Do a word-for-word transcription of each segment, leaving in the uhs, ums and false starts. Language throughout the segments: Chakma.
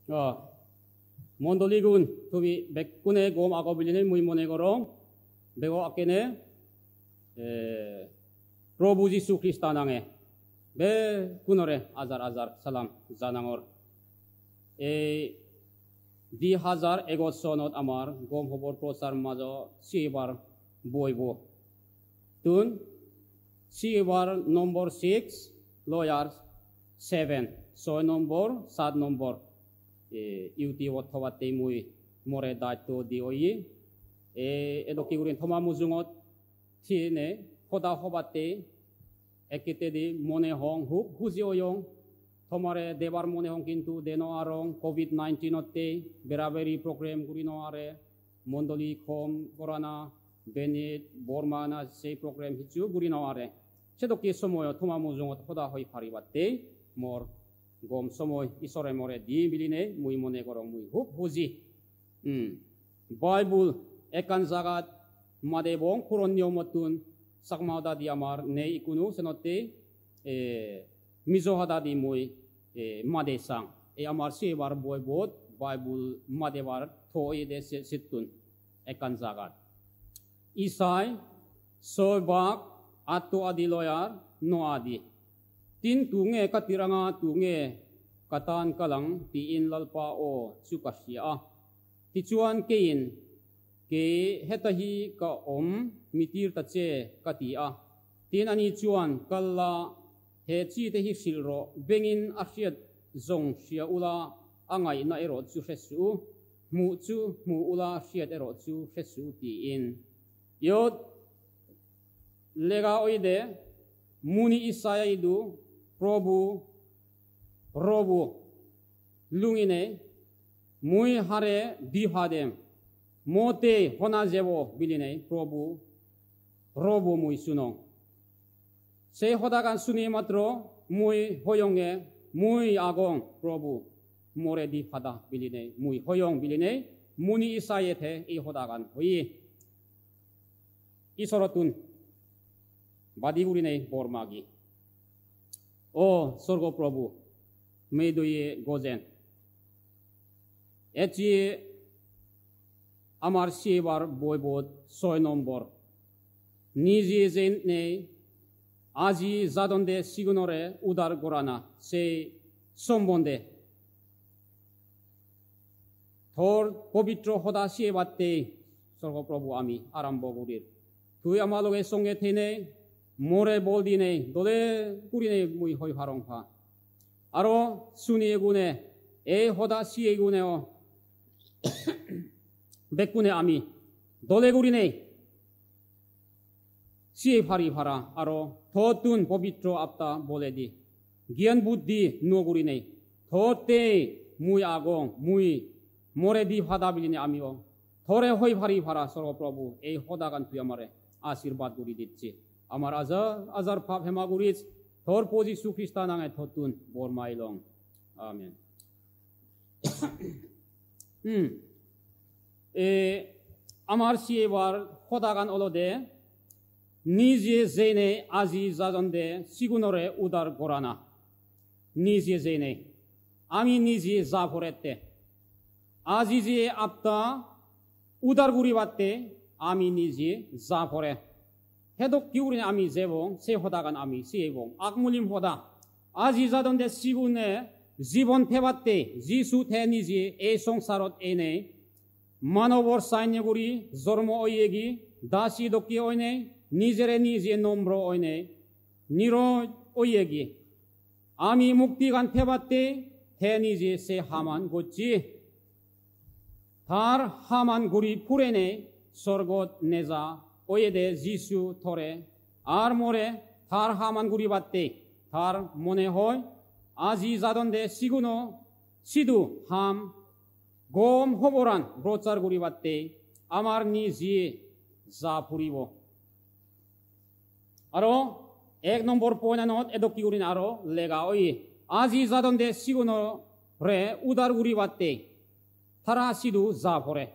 Oh, mondoligun, tumi bekkune gom ago bilinei mui mone gorong, bego akkene, eh, Probu Jisu Krista nange bekkunore ajar ajar salam janangor. Ei di hajar egoch sonot amar gom hobor prosar majo siyebar boibo tun siyebar nombor six, loyar seven, soi nombor, sat nombor. E, YouTube-ot hobatte mui more daitto di oye. E, edokke gurin toma mujungot thiyene hoda hobatte ekkete di mone hong hub huji oyong. Tomare debar mone hong kintu de no arong covid nineteen otte beraberi program guri no are. Mondoli kom gorana, benit, bor magana sei program hissu guri no are. Sedokke somoyot toma mujungot hoda hoi paribatte mor gom somoy Isore more di bilinei mui mone gorong mui hub huji. Hmm. Bible ekkan jagat madebong puron niyomottun Chakma hodadi amar nei ikkunu senotte, eh, Mizo hodadi mui, eh, made sang. Ei amar siyebar boibot Bible madebar to oyede se-, settun ekkan jagat. Isai soi bak atto adi loyar no adi. Tin tunge katiranga tunge katan kalang tiin lalpa o sukasia. Tichuan kein ke hetahi ka om mitir ta che ka ti a. Tin ani chuan kalla he chi te hi sil ro bengin a hriat zong hria ula a ngaihna erawh chu hre suh u. Hmuh chu hmuh ula hriat erawh chu hre suh u tiin. Iot lega oide muni Isaya idu Probu, Robu, lunginei mui hare di hadem, mo tei hona jebo bilinei Probu, Robu mui sunong. Sei hodagan suni matro mui hoyonge, mui agong Probu, more di pada bilinei, mui hoyong bilinei, muni Isaye te ei hodagan hoye. Isorottun badi gurinei bor magi. O Sorgo Probu, meidoye gojen. Ecche amar siyebar boibot soi nombor. Nije jenei aji jadonde sigunore udar gorana sei sombonde. Tor pobitro hoda siyebatte Sorgo Probu ami arombo gurir. Tui ama loge songe theinei, more bol dinei, dole gurinei mui hoi parong pa. Aro suni egune, ei hoda siye egune o bekkune ami dole gurinei siye pari para aro tottun pobitro apta boledi. Gyan buddhi nuo gurinei. Tottei mui agong, mui more di pada bilinei ami o. Tore hoi pari para Sorgo Probu, ei hodagan tui amare ashirbad guri dicche. Amar ajar, ajar pap hema guris, tor po Jisu Krista nange tottun bor mailong. Amen. Hmm. E, amar siyebar hodagan olode, nije jeinei aji jadonde sigunore udar gorana. Nije jeinei. Ami nije ja porette. Aji je apta udar guribatte ami nije ja pore. Hedokke gurinei ami jebong, se hodagan ami siyebong. Akmulim hoda. Aji jadonde sigune jibon pebatte Jisu te nije ei songsarot einei manobor sainne guri jormo oyegi, dasi dokke oinei, nijere nije nombro oinei, niroj oyegi. Ami muktigan pebatte te nije se haman gocche. Tar haman guri purenei sorgot neja oyede Jisu tore ar more tar haman guribatte tar mone hoi aji jadonde siguno sidu ham gom hoboran prochar guribatte amar nije ja puribo. Aro ek nombor point-anot edokke gurinei aro lega oye. Aji jadonde sigunore udar guribatte tara sidu ja pore.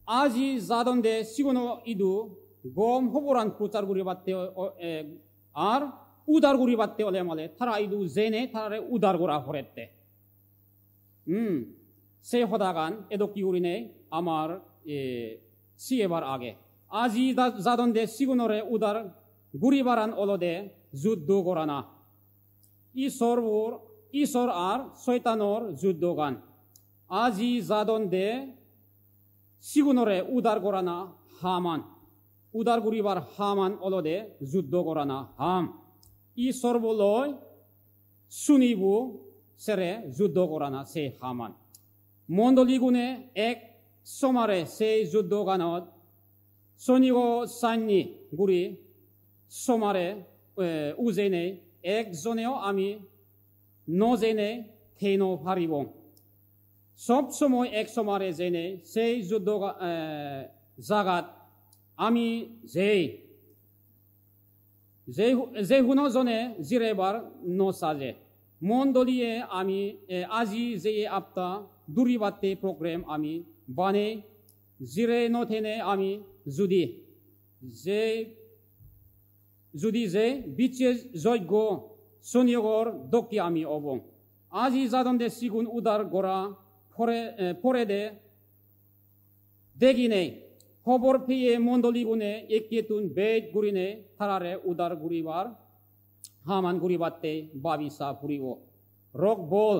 Aji jadonde siguno idu gom hoboran prochar guribatte o-, o-, e, ar udar guribatte ole male tara idu jeinei tarare udar gora porette. Hmm, se hodagan edokke gurinei amar, eh, sigebar age. Aji da-, jadonde sigunore udar guribaran olode juddo gorana. Isor bor, Isor ar Soitanor juddogan. Aji jadonde sigunore udar gorana haman. Udar guribar haman olode juddo gorana ham. Isor boloi sunibo sere juddo gorana se haman. Mondoligune ek somare sei juddoganot sonigo sanni guri somare, eh, ujeinei ek joneo ami no jeinei thei no paribong. Sob somoi ek somare jeinei sei juddo ga-, eh, jagat ami jei. Je hu-, je huno jone jirebar no saje. Mondoliye ami, eh, aji jeye apta duribatte program ami banei jire no thene ami judi je, judi je bicche jojgo soniyogor dokke ami obong. Aji jadonde sigun udar gora pore, eh, porede deginei, hobor peye mondoligune ekkettun bej gurinei tarare udar guribar haman guribatte babi sa puribo. Rok bol,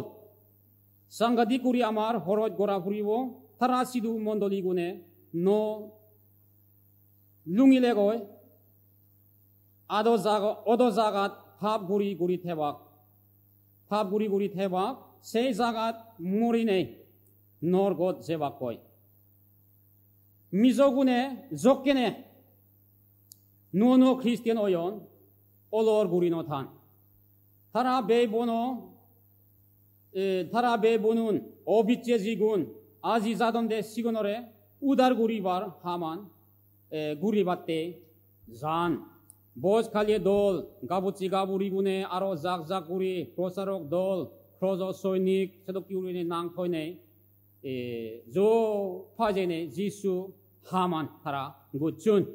sangadik guri amar horoj gora puribo. Tara sidu mondoligune no lungilegoi, ado jaga, odo jagat pap guri guri thebak. Pap guri guri thebak, sei jagat morinei norgot jebakkoi. Mijogune jokkene nuo nuo Christian oyon, olor guri no than. Tara beibono, eh, tara beibonun, obicche jigun, aji jadonde sigunore udar guribar haman, eh, guribatte jan. Boj kaliye dol, gabucchi gaburigune aro jak jak guri, prosarok dol, krojo soinik, sedokke gurinei nang thoinei, eh, jo pajeinei Jisu haman tara gocchon.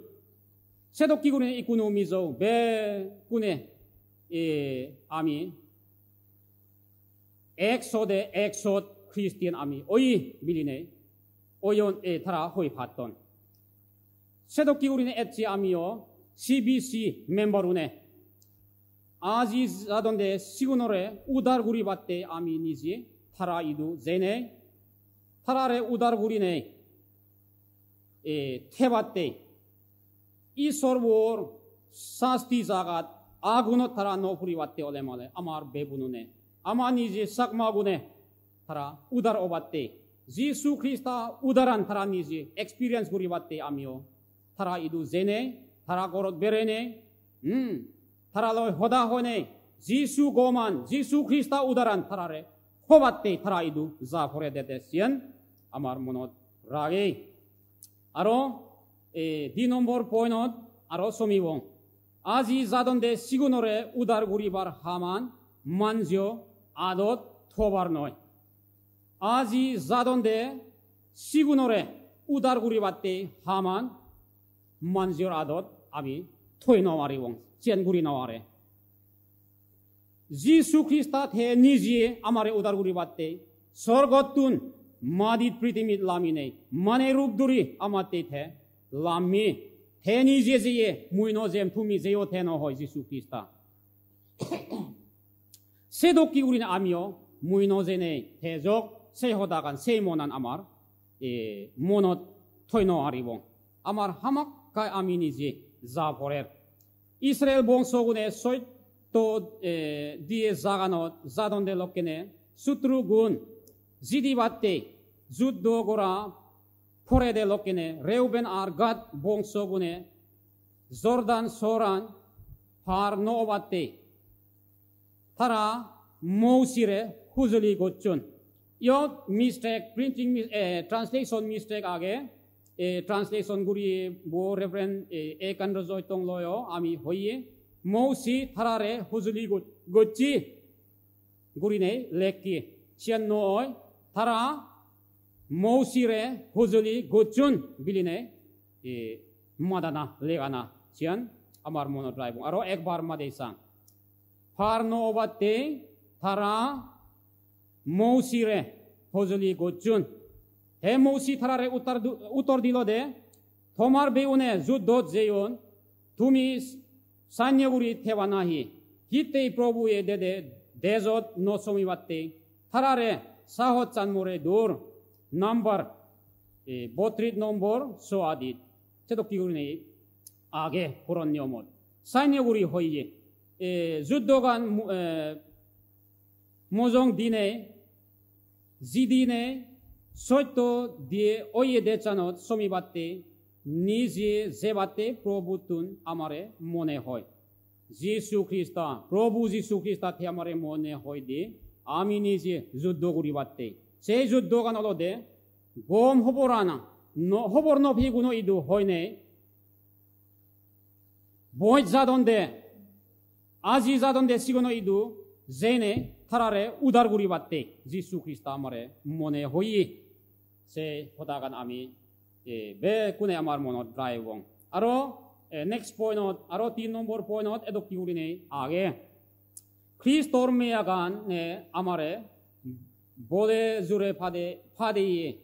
Sedokke gurinei ikkunu mijo bekkune, eh, ami ek sode ek sot Christian ami oye bilinei oyon, e, tara hoi patton. Sedokke gurinei ecche amiyo C B C member une aji jadonde sigunore udar guribatte ami nije tara idu jeinei, tarare udar gurinei, e, thebatte, Isor bor sasti jagat agunot tara no puribatte ole male amar bebunune, ama nije Chakmagune tara udar obatte, Jisu Krista udaran tara nije experience guribatte amiyo tara idu jeinei, tara gorot bereinei, hmm, tara loi hoda hoinei, Jisu goman, Jisu Krista udaran tarare hobatte tara idu ja pore dede siyen amar monot ragei. Aro, eh, di nombor pointot aro somibong. Aji jadonde sigunore udar guribar haman manjo adot thobar noi. Aji jadonde sigunore udar guribatte haman manjor adot ami thoi no paribong, siyan guri no pare. Jisu Krista te nije amare udar guribatte sorgottun madit pritimit laminei, mane rup duri amatte te lammi, te nije jeye, mui no jem, tumi jeyo te no hoi Jisu Krista. Sedokke gurinei amiyo mui no jenei te jok, se hodagan, se monan amar, e, monot thoi no paribong. Amar hamakkai ami nije ja porer. Israel bongsogune soitto, e, diye jaganot jadonde lokkene sutrugun jidibatte juddo gora porede lokkene Reuben ar Gad bongsogune Jordan soran par no obatte tara Mousire hujuli gocchon. Iyot mistake, printing mis-, eh, translation mistake age. Eh, translation guriye bo Reverend, eh, A Kandrajoy Tongloyo ami hoye. Mousi tarare hujuli go-, gocche gurinei lekke. Siyan no oi, tara Mousire hujuli gocchon bilinei, eh, madana legana. Siyan amar monot raibong. Aro ekbar madei sang. Par no obatte tara Mousire hojoli gocchon. Te Mousi tarare uttar du-, uttor dilo de, "Tomar beune juddot jeyon, tumi sainne guri theba nahi? Hittei Probue dede dejot no somibatte tarare sahochan more dur." Number, eh, botrit nombor soadit. Sedokke gurinei age puron niyomot. Sainne guri hoye, eh, juddogan mu-, eh, mojong dinei, jidinei, sotto diye oye dechanot somibatte, nije jebatte Probuttun amare mone hoi. Jisu Krista, Probu Jisu Krista te amare mone hoi de, ami nije juddo guribatte. Sei juddogan olode gom hoboran, no, hobor no peguno idu hoinei, boj jadonde, aji jadonde siguno idu jeinei tarare udar guribatte Jisu Krista amare mone hoye. Se hodagan ami, eh, bekkune amar monot raibong. Aro, eh, next pointot, aro tin nombor pointot edokke gurinei age. Kristor meyagane amare bole jure pade, padeye.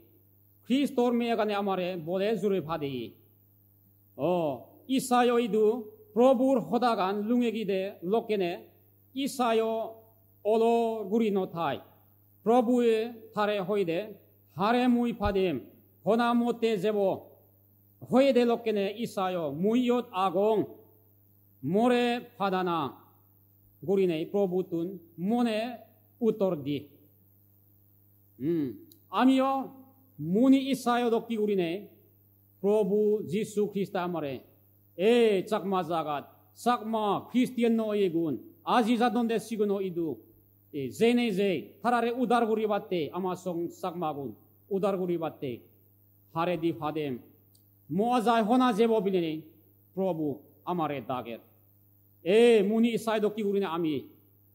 Kristor meyagane amare bole jure padeye. O, Isayo idu Probur hodagan lungegide lokkene Isayo olo guri no thai. Probue tare hoide, "Hare mui padem, hona motte jebo?" Hoide lokkene Isayo, "Mui iyot agong, more padana?" gurinei Probuttun mone uttor di. Hmm. Amiyo muni Isayo dokke gurinei Probu Jisu Krista amare, e Chakma jagat, Chakma Christian no oyegun, aji jadonde siguno idu, e, jeinei jei, tarare udar guribatte, ama song Chakmagun udar guribatte, hare di padem, mo ajai hona jebo bilinei Probu amare dager. E, muni Isai dokke gurinei ami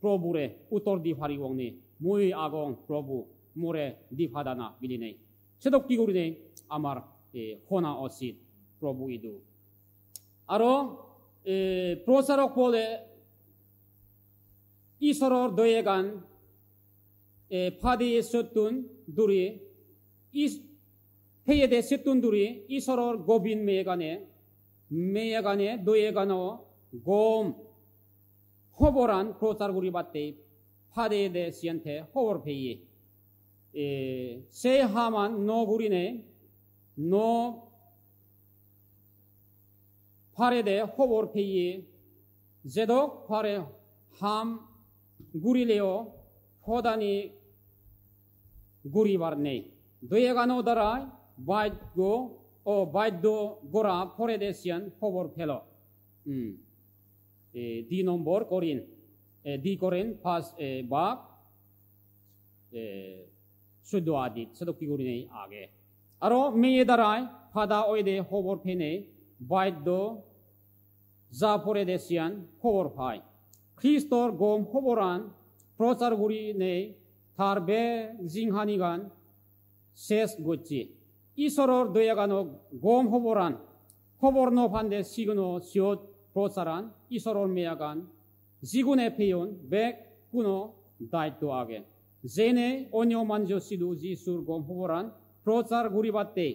Probure uttor di paribong ni, mui agong Probu, more di padana bilinei. Sedokke gurinei amar, e, hona usit Probu idu. Aro, e, procharok Pole Isoror doyegan, e, padeye sottun duri, is-, peyede sottun duri Isoror gobin meyegane, meyegane doyegano gom hoboran prochar guribatte padeyede siyan te hobor peye. E, se haman no gurinei, no parede hobor peye, jedok pare ham gurileo hodani guribar nei. Doyegano darai baiddo, o baiddo gora porede siyan hobor pelo. Hmm. E, di nombor Korin, e, di Korin pas, e, bak, e, soddo adit, sedokke gurinei age. Aro meye darai pada oyede hobor penei baiddo ja porede siyan hobor pai. Kristor gom hoboran prochar gurinei tar bek jinghanigan ses gocche. Isoror doyagano gom hoboran, hobor no pande siguno siyot procharan Isoror meyagan jigune peyon bekkuno daitto age. Jene onyo manjo sidu Jisur gom hoboran prochar guribatte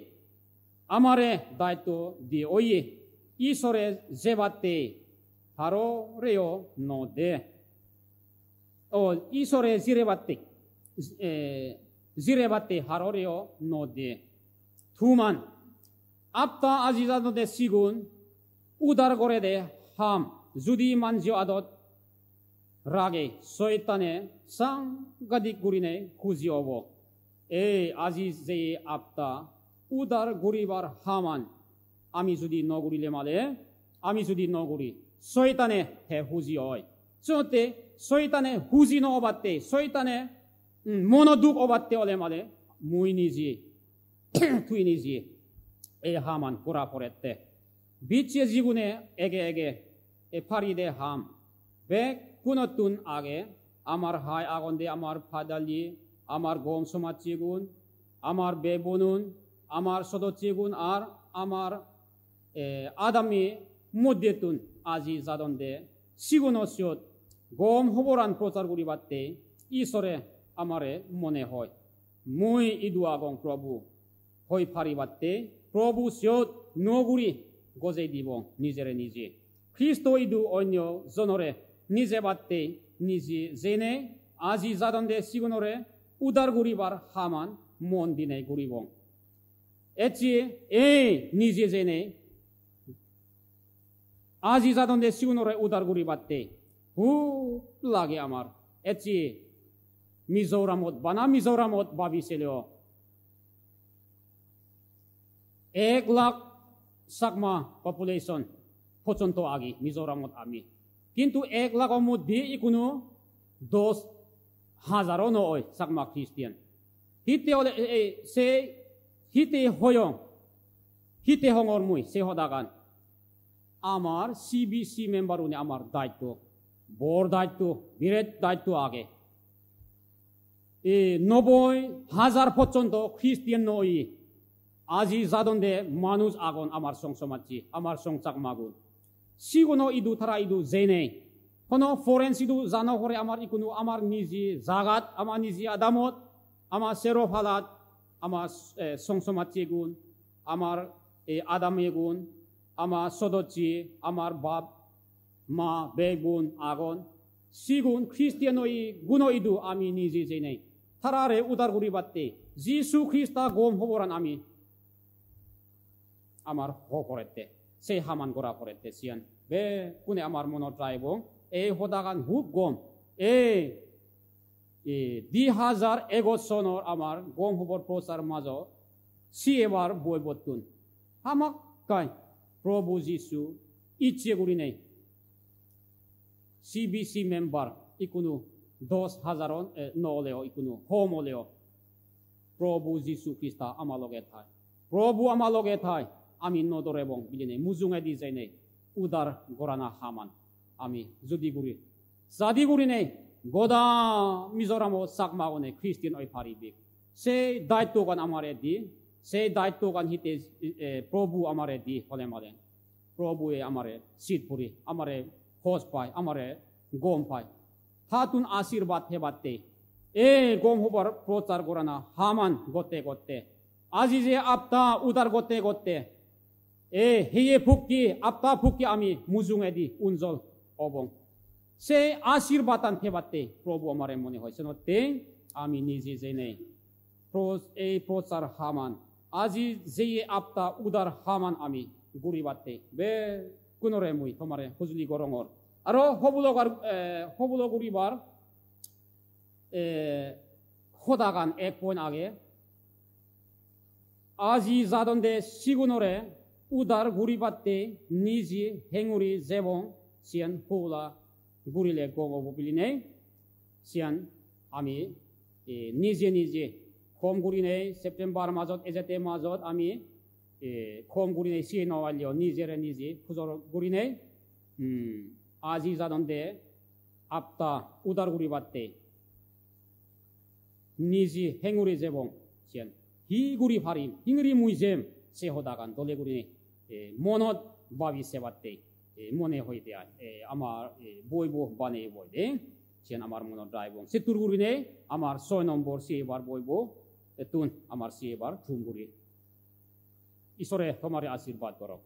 amare daitto diye oye. Isore jebatte haroreyo no de. O, Isore jirebatte, eh, jirebatte haroreyo no de. Tuman, apta aji jadonde sigun udar gorede ham, judi manjo adot rage, Soitane sangadik gurine huji obo. Ei aji jeye apta udar guribar haman ami judi no gurile male, ami judi no guri, Soitane te huji oi. Sotte Soitane huji no obatte, Soitane, mm, mono duk obatte ole male, mui nije, tui nije ei haman gora porette. Bicche jigune ege ege e paride ham. Bekkunottun age, amar hai agonde amar padalye, amar gom somajjegun, amar bebonun, amar sodossegun ar amar, eh, adami moddettun aji jadonde siguno siyot gom hoboran prochar guribatte Isore amare mone hoi. Mui idu agong Probu, hoi paribatte Probu siyot nuo guri gojei dibong nijere nije. Kristo idu onyo jonore nijebatte nije jeinei aji jadonde sigunore udar guribar haman mon dinei guribong. Ecche ei nije jeinei aji jadonde sigunore udar guribatte hub lage amar. Ecche Mizoramot, bana Mizoramot babi seleo ek lakh Chakma population pochonto agi Mizoramot ami. Kintu ek lakh moddhe ikkunu dos hajaro no oi Chakma Christian. Hitte ole, e, e, se hitte hoyong, hitte hongor mui se hodagan. Amar C B C member une amar daitto, bor daitto, biret daitto age. E, noboi hajar pochonto Christian no oye. Aji jadonde manuj agon amar song somajje, amar song Chakmagun. Siguno idu tara idu jeinei. Hono foreign sidu jano pore amar ikkunu amar niji jagat, amar niji adamot, amar sero palat, amar, eh, song somajjegun, amar, eh, adamegun, amar sodojje, amar bap, ma, begun agon. Sigun Christian oi guno idu ami niji jeinei. Tarare udar guribatte Jisu Krista gom hoboran ami amar ho porette, sei haman gora porette siyan. Bekkune amar monot raibong, ei hodagan hub gom. Ei, ei di hajar egoj sonor amar gom hobor prochar majo siyebar boibottun hamakkai Probu Jisu icche gurinei C B C member ikkunu dos hajaron, eh, no oleo ikkunu hom oleo Probu Jisu Krista ama loge thai. Probu ama loge thai, ami no dorebong bilinei mujungedi jeinei udar gorana haman ami judi guri, jadi gurinei goda Mizoramo Chakmagune Christian oi paribek. Sei daittogan amare di, sei daittogan hitte, eh, Probu amare di hole malen. Probue amare sit puri, amare hoj pai, amare gom pai. Tattun ashirbad hebatte, e gom hobor prochar gorana haman gotte gotte, aji je apta udar gotte gotte, e heye pukki, apta pukki ami mujungedi unjol obong. Se ashirbad an hebatte Probu amare mone hoi senotte ami nije jeinei pro-, ei prochar haman, aji jeye apta udar haman ami guribatte bekkunore mui tomare hojoli gorongor. Aro hobulo gar-, eh, hobulo guribar, eh, hodagan ek point age. Aji jadonde sigunore udar guribatte nije henguri jebong, siyan hobula gurile gom obo bilinei, siyan ami, eh, nije nije hom gurinei September majot, ejette majot ami, eh, hom gurinei siye no paileo nijere nije pujor gurinei, hmm, aji jadonde apta udar guribatte nije henguri jebong, siyan hi guri parim, hinguri mui jem, se hodagan dole gurinei, eh, monot babi sebatte, eh, mone hoide ai, eh, amar, eh, boibo baneye boide, siyan amar monot raibong. Settur gurinei amar soi nombor siyebar boibo, ettun amar siyebar thum guri. Isore tomare ashirbad gorok.